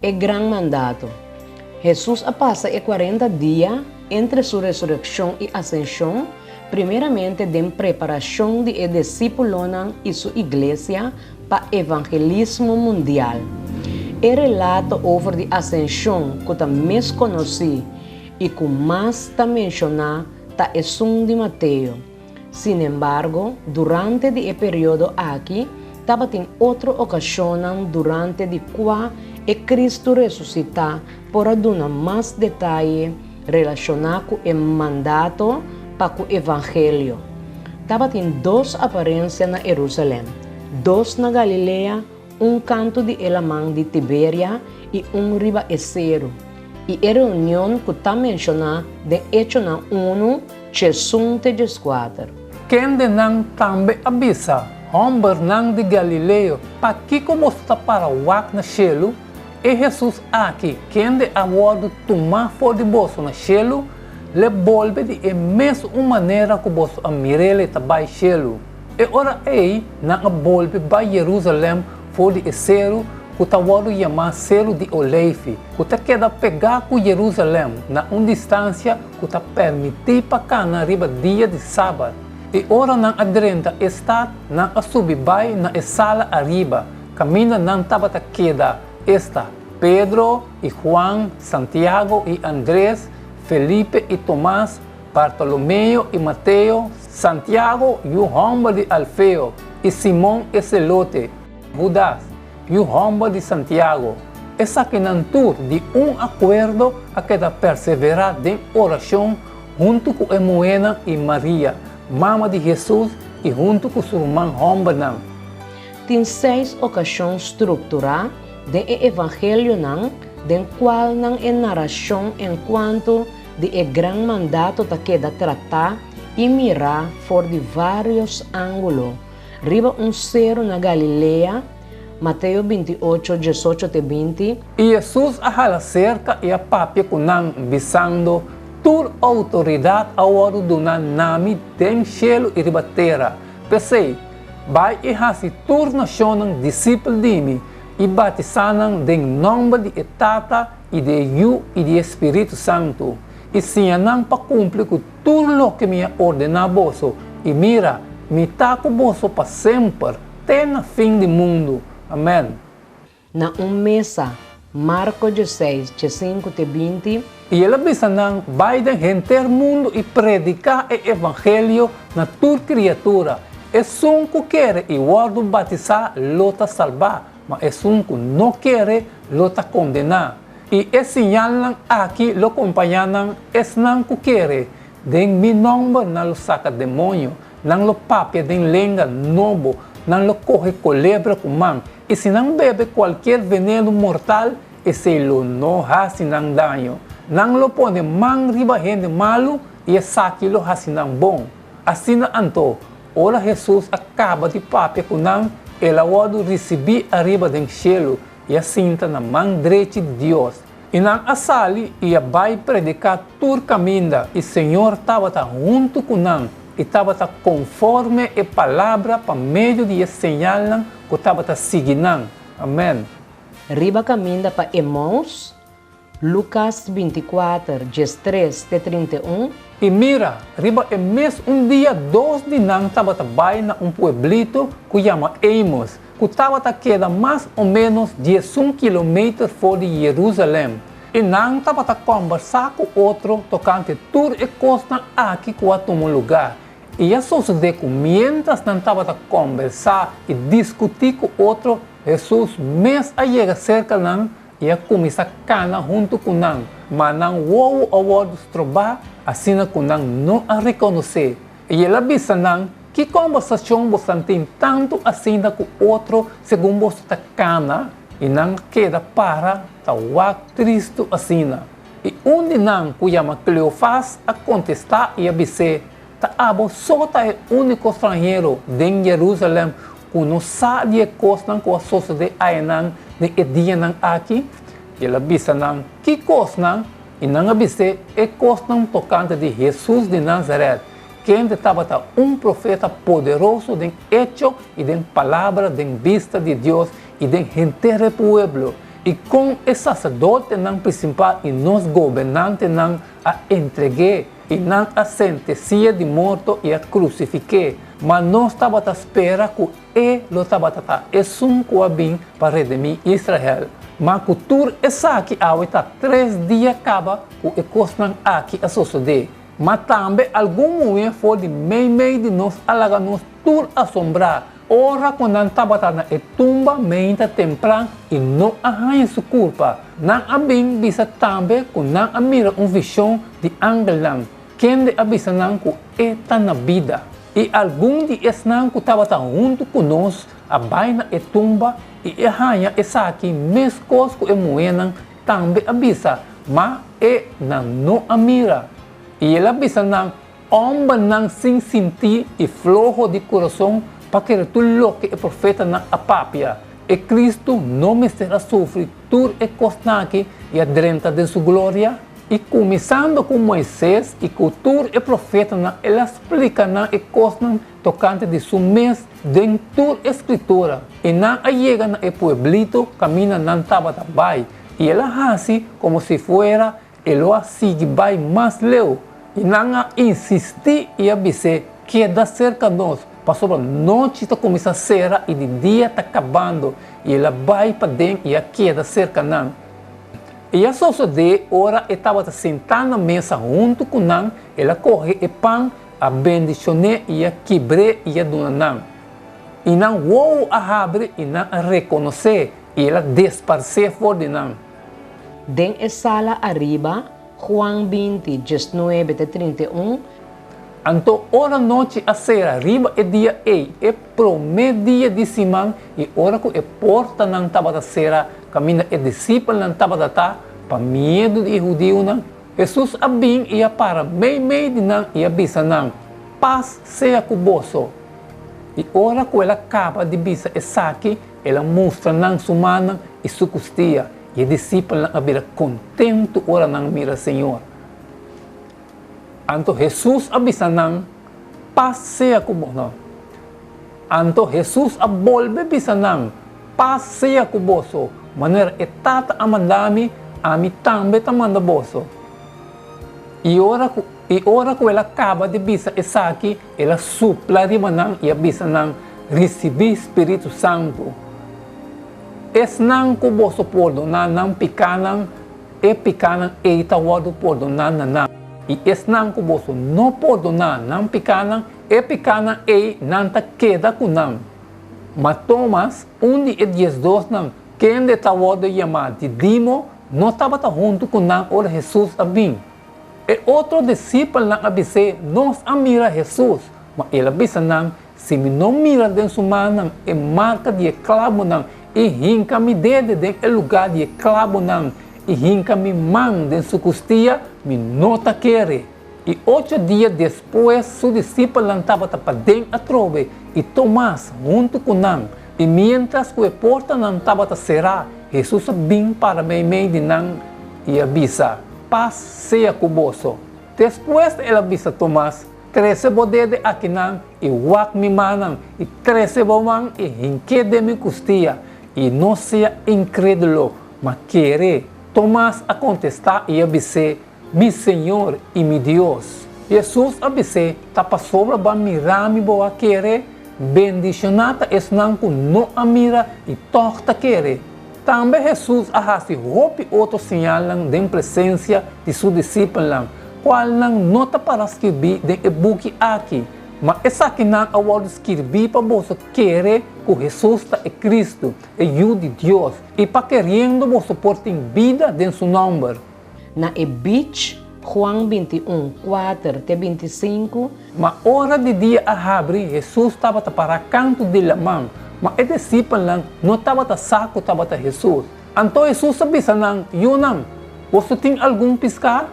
E Gran Mandato. Hesus a pasa e kuarenta dia entre su resurekshon i asenshon primeramente den preparashon di e disípulonan i su iglesia pa evangelismo mundial. E relato over di asenshon ku ta mes konosí i ku mas ta menshoná ta esun di Mateo. Sinembargo, durante di e periodo aki tabatin otro okashonnan durante di kua e Kristu resusitá por a duna mas detaye relashoná ku e mandato pa ku evangelio. Tabatin dos aparensia na Herusalèm, dos na Galilea, un kantu di e laman di Tiberia i un riba e seru, i e reunion ku ta menshoná den Echonan unu, 11 te 14. Kendenan tambe a bisa, Hòmbernan di Galileo, pakiko boso ta para wak na shelu? E Hesus aki, kende a wòrdu tumá for di boso na shelu, l'e bolbe di e mes un manera ku boso a mir'el e ta bai shelu. E ora ei nan a bolbe bai Jerusalèm for di e seru ku ta wòrdu yamá Seru di Oleifi, ku ta keda pegá ku Jerusalèm na un distansia ku ta pèrmití pa kana riba dia di sabat. I ora nan a drenta e stat, nan a subi bai na e sala ariba, kaminda nan tabata keda, esta, Pedro i Juan, Santiago i Andres, Felipe i Tomas, Bartolomeo i Mateo, Santiago, yu hòmber di Alfeo, i Simon e Selote, Hudas, yu hòmber di Santiago. Esakinan tur di un akuerdo a keda perseverá den orashon huntu ku e muhénan i Maria, mama di Hesus, i huntu ku su ruman hòmbernan. Tin seis okashon strukturá den e Evangelionan den kualnan e narashon enkuanto di e Gran Mandato ta keda tratá i mirá for di vários ángulo, riba un seru na Galilea, Mateo 28, 18 te 20, I Hesus a hala serka i a papia ku nan, bisando, Tur outoridat a wòrdu duná na mi den shelu i riba tera. P'esei, bai i hasi tur nashonnan disipel di mi, i batisá nan den nòmber di e Tata i di e Yu i di e Spiritu Santu, i siña nan pa kumpli ku tur loke mi a ordená boso, i mira, mi ta ku boso pa semper, te na fin di mundu. Amèn. Na un mesa, Marko 16, 15 te 20. I el a bisa nan, Bai den henter mundu i prediká e evangelio na tur kriatura. Esun ku kere i wòrdu batisá lo ta salbá, ma esun ku no kere lo ta kondená. I e siñalnan aki lo kompañá nan, esnan ku kere, den mi nòmber nan lo saka demoño, nan lo papia den lenga nobo, nan lo kohe kolebra ku man, i si nan bebe kualkier venenu mortal, esei lo no hasi nan daño. Nan lo pone man riba hende malu, i esaki lo hasi nan bon. Asina anto, ora Hesus a kaba di papia ku nan, el a wòrdu risibí ariba den shelu i a sinta na man drechi di Dios. I nan a sali i a bai prediká tur kaminda, i Señor tabata huntu ku nan i tabata konforme e palabra pa medio di e señalnan ku tabata sigui nan. Amèn. Riba kaminda pa Emaus, Lukas 24, 13 te 31. I mira, riba e mes un dia dos di nan tabata bai na un pueblito ku yama Amos, ku tabata keda mas o ménos 11 kilometer for di Jerusalèm. I nan tabata kòmbersá ku otro tokante tur e kosnan aki ku a tuma lugá. I a sosodé ku miéntras nan tabata kòmbersá i diskutí ku otro, Hesus mes a yega serka nan i a kuminsá kana huntu ku nan, ma nan wowo a wòrdu strobá asina ku nan no a rekonosé. I el a bisa nan, Ki kòmbersashon boso tin tantu asina ku otro segun boso ta kana? I nan a keda para ta wak tristu asina. I un di nan ku yama Kleofas a kontestá i a bis'é, Ta abo so ta e úniko stranhero den Jerusalèm ku no sa di e kosnan ku a sosodé ayanan den e dianan aki? I el a bisa nan, Ki kosnan? I nan a bis'é, E kosnan tokante di Hesus di Nazarèt, kende tabata un profeta poderoso den echo i den palabra den bista di Dios i den henter e pueblo. I kon e saserdotenan prinsipal i nos gobernantenan a entreg'é, i nan a sentensi'é di morto i a krusifik'é. Ma nos tabata spera ku e lo tabata ta esun ku a bin pa redimí Israel. Ma ku tur esaki awe ta tres dia kaba ku e kosnan aki a sosodé. Ma tambe algun muhé for di meimei di nos a laga nos tur asombrá, ora ku nan tabata na e tumba meinta tempran i no a haña su kurpa. Nan a bin bisa tambe ku nan a mira un vishon di angelnan, kende a bisa nan ku e ta na bida. I algun di esnan ku tabata huntu ku nos a bai na e tumba i e haña esaki meskos ku e muhénan tambe a bisa, ma e nan no a mira. I el a bisa nan, Hombernan sin sintí i floho di kurason pa kere tur loke e profetanan a papia. E Kristu no mester a sufri tur e kosnan aki i a drenta den su gloria? I kuminsando ku Moises i ku tur e profetanan el a splika nan e kosnan tokante di su mes den tur e Skritura. I nan a yega na e pueblito kaminda nan tabata bai, i el a hasi komo si fuera e lo a sigui bai mas leu. I nan a insistí i a bis'é, Keda serka nos, pasobra nochi ta kuminsá sera i di dia ta kabando. I el a bai paden i a keda serka nan. I a sosodé ora e tabata sintá na mesa huntu ku nan, el a kohe e pan, a bendishon'é i a kibr'é i a duna nan. I nan wowo a habri i nan a rekonos'é, i el a desparsé for di nan. Den e sala ariba, Juan 20, 19 te 31. Anto ora nochi a sera riba e dia ei, e promé dia di siman, i ora ku e portanan tabata sera kaminda e disipelnan tabata ta, pa miedu di e hudiunan, Hesus a bin i a para meimei di nan i a bisa nan, Pas sea ku boso. I ora ku el a kaba di bisa esaki, el a mustra nan su mannan i su kustia, i e disipelnan a bira kontentu ora nan a mira Señor. Anto Hesus a bisa nan, Pas sea ku boso. Anto Hesus a bolbe bisa nan, Pas sea ku boso. Manera e Tata a manda mi, ami tambe ta manda boso. I ora ku i ora ku el a kaba di bisa esaki, el a supla riba nan i a bisa nan, Risibí Spiritu Santu. Esnan ku boso pordoná nan pikánan, E pikánan ei ta wòrdu pordoná na nan, i esnan ku boso no pordoná nan pikánan, e pikánan ei nan ta keda ku nan. Ma Tomas, un di e diesdosnan, kende ta wòrdu yamá Didimo, no tabata huntu ku nan ora Hesus a bin. E otro disipelnan a bis'é, Nos a mira Hesus. Ma el a bisa nan, Si mi no mira den su mannan e marka di e klabonan i hinka mi dede den e lugá di e klabonan i hinka mi man den su kustia, mi no ta kere. I ocho dia despues su disipelnan tabata paden atrobe i Tomas huntu ku nan. I miéntras ku e portanan tabata será, Hesus a bin para meimei di nan i a bisa, Pas sea ku boso. Despues el a bisa Tomas, Trese bo dede akinan i wak mi mannan, i trese bo man i hink'é den mi kustia, i no sea inkrédulo, ma kere. Tomas a kontestá i a bis'é, Mi Señor i mi Dios! Hesus a bis'é, Ta pasobra bo a mira mi bo a kere? Bendishoná ta esnan ku no a mira i tòg ta kere. Tambe Hesus a hasi hopi otro señalnan den presensia di su disipelnan, kualnan no ta para skirbí den e buki aki, ma esakinan a wòrdu skirbí pa boso kere ku Hesus ta e Kristu, e Yu di Dios, i pa keriendo boso por tin bida den su nòmber. Na e beach, Juan 21, 4 te 25. Ma ora di dia a habri, Hesus tabata pará kantu di laman, ma e disipelnan no tabata sa ku tabata Hesus. Anto Hesus a bisa nan, Yunan, boso tin algun piská?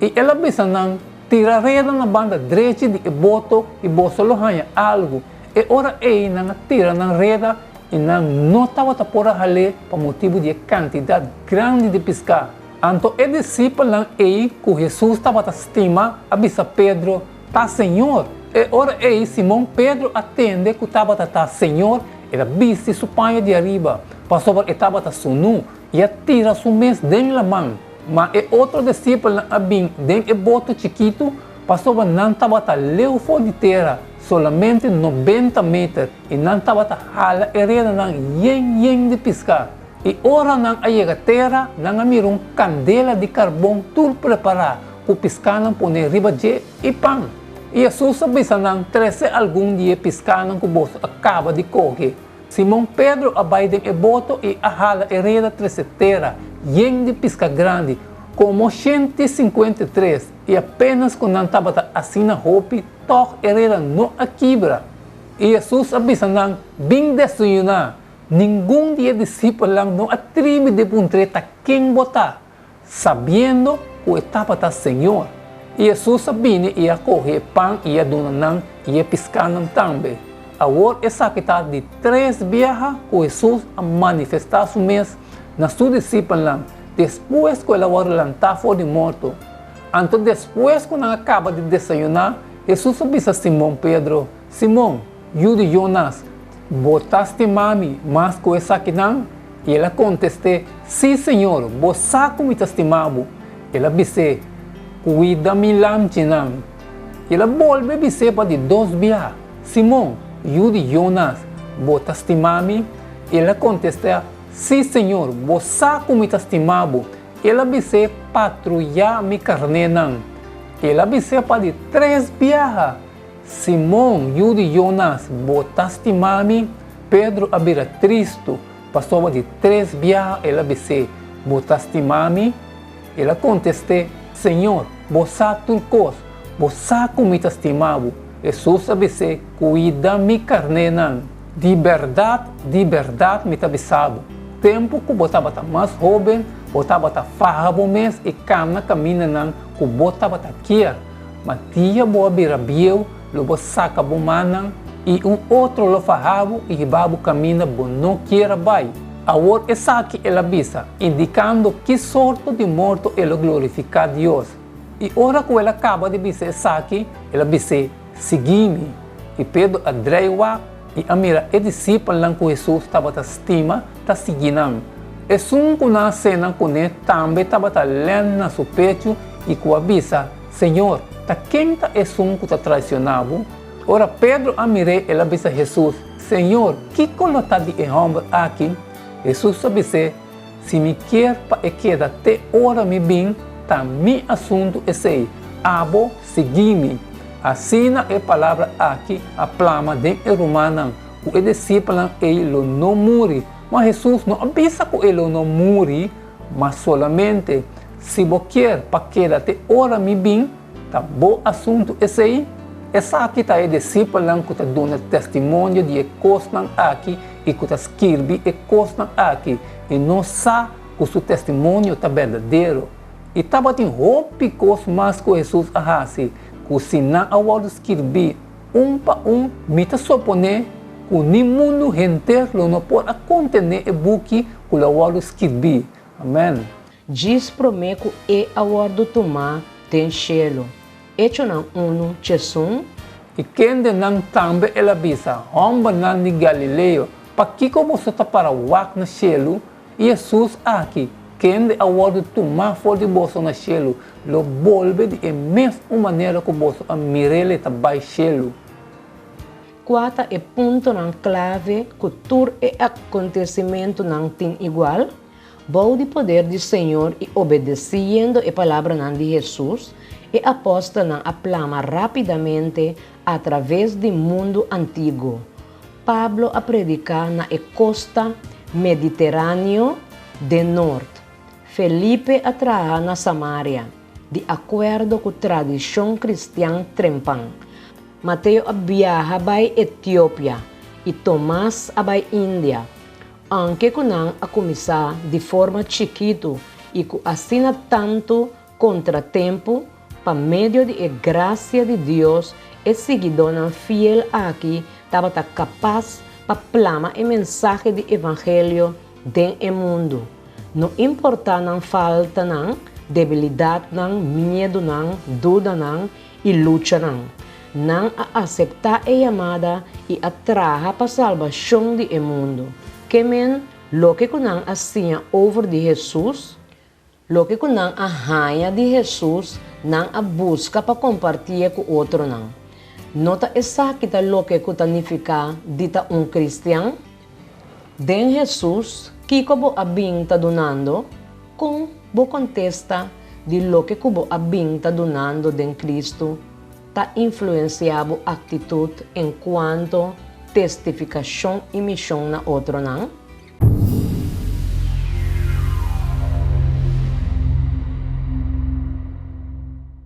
I el a bisa nan, Tira reda na banda drechi di e boto i boso lo haña algu. E ora ei nan a tira nan reda i nan no tabata por a hal'é pa motibu di e kantidat grandi di piská. Anto e disipelnan ei ku Hesus tabata stima a bisa Pedro, Ta Señor! E ora ei Simon Pedro a tende ku tabata ta Señor, el a bisti su paña di ariba, pasobra e tabata sunú, i a tira su mes den laman. Ma e otro disipelnan a bin den e boto chikitu, pasobra nan tabata leu for di tera, solamente nobenta meter, i nan tabata hala e redanan yen yen di piská. I ora nan a yega tera, nan a mira un kandela di karbon tur prepará, ku piskánan poné riba dje i pan. I Hesus a bisa nan, Trese algun di e piskánan ku boso a kaba di kohe. Simon Pedro a bai den e boto i a hala e reda trese tera yen di piska grandi, komo 153, i apenas ku nan tabata asina hopi, tòg e reda no a kibra. I Hesus a bisa nan, Bin desayuná. Ningun di e disipelnan no a tribi di puntr'é ta ken bo ta, sabiendo ku e tabata Señor. I Hesus a bini i a kohe e pan i a duna nan i e piskánan tambe. Awor esaki ta di tres biaha ku Hesus a manifestá su mes na su disipelnan despues ku el a wòrdu lantá for di morto. Anto despues ku nan a kaba di desayuná, Hesus a bisa Simon Pedro, Simon, yu di Jonas, bo ta stima mi mas ku esakinan? I el a kontest'é, Sí, Señor, bo sa ku mi ta stima bo. El a bis'é, Kuida mi lamchinan. I el a bolbe bis'é pa di dos bia, Simon, yu di Jonas, bo ta stima mi? I el a kontest'é, Sí, Señor, bo sa ku mi ta stima bo. El a bis'é, Patruyá mi karnénan. El a bis'é pa di tres biaha, Simon, yu di Jonas, bo ta stima mi? Pedro a bira tristu, pasobra di tres biaha el a bis'é, Bo ta stima mi? El a kontest'é, Señor, bo sa tur kos, bo sa ku mi ta stima bo. Hesus a bis'é, Kuida mi karnénan. Di bèrdat, di bèrdat mi ta bisa bo, tempu ku bo tabata mas hóben, bo tabata faha bo mes i kana kamindanan ku bo tabata kier. Ma dia bo a bira bieu, lo bo saka bo mannan, i un otro lo faha bo i hiba bo kaminda bo no kier a bai. Awor esaki el a bisa, indikando ki sorto di morto e lo glorifiká Dios. I ora ku el a kaba di bisa esaki, el a bis'é, Sigui mi. I Pedro a drei wak i a mira e disipelnan ku Hesus tabata stima ta sigui nan. Esun ku nan a sena kuné tambe tabata lèn na su pechu i ku a bisa, Señor, ta ken ta esun ku ta traisioná bo? Ora Pedro a mir'é, el a bisa Hesus, Señor, kiko lo ta di e hòmber aki? Hesus a bis'é, Si mi kier pa e keda te ora mi bin, ta mi asuntu esei. Abo sigui mi. Asina e palabra aki a plama den e rumannan ku e disipelnan ei lo no muri. Ma Hesus no a bisa ku e lo no muri, ma solamente, Si bo kier pa keda te ora mi bin, ta bo asuntu esei. Esaki ta e disipelnan ku ta duna testimonio di e kosnan aki i ku ta skirbi e kosnan aki, i nos sa ku su testimonio ta berdadero. I tabatin hopi kos mas ku Hesus a hasi, ku si nan a wòrdu skirbí un pa un, mi ta soponé ku ni mundu henter lo no por a kontené e buki ku lo a wòrdu skirbí. Amèn. Djis promé ku E a wòrdu tumá den shelu. Echonan unu, Chesun. I kende nan tambe el a bisa, Hòmbernan di Galileo, pakiko boso ta para wak na shelu? I Hesus aki, kende a wòrdu tumá for di boso na shelu, lo bolbe di e mes un manera ku boso a mir'El ta bai shelu. Kua ta e puntonan klave ku tur e akontesimentunan tin igual? Bou di poder di Señor i obedesiendo e palabranan di Hesus, e apòstelnan a plama rápidamente atraves di mundu antiguo. Pablo a prediká na e kosta Mediteráneo den nort. Felipe a traha na Samaria, di akuerdo ku tradishon kristian trempan. Mateo a biaha bai Etiopia i Tomas a bai India. Aunke ku nan a kuminsá di forma chikitu i ku asina tantu kontratempu, pa medio di e grasia di Dios e siguidónan fiel aki tabata kapas pa plama e mensahe di evangelio den e mundu. No importá nan faltanan, debilidatnan, miedunan, dudanan i luchanan, nan a aseptá e yamada i a traha pa salbashon di e mundu. Ke men? Loke ku nan a siña over di Hesus, loke ku nan a haña di Hesus, nan a buska pa kompartié ku otronan. No ta esaki ta loke ku ta nifiká di ta un kristian? Den Hesus, kiko bo a bin ta dunando? Kon bo kontesta di loke ku bo a bin ta dunando den Kristu ta influensiá bo aktitut enkuanto testifikashon i mishon na otronan?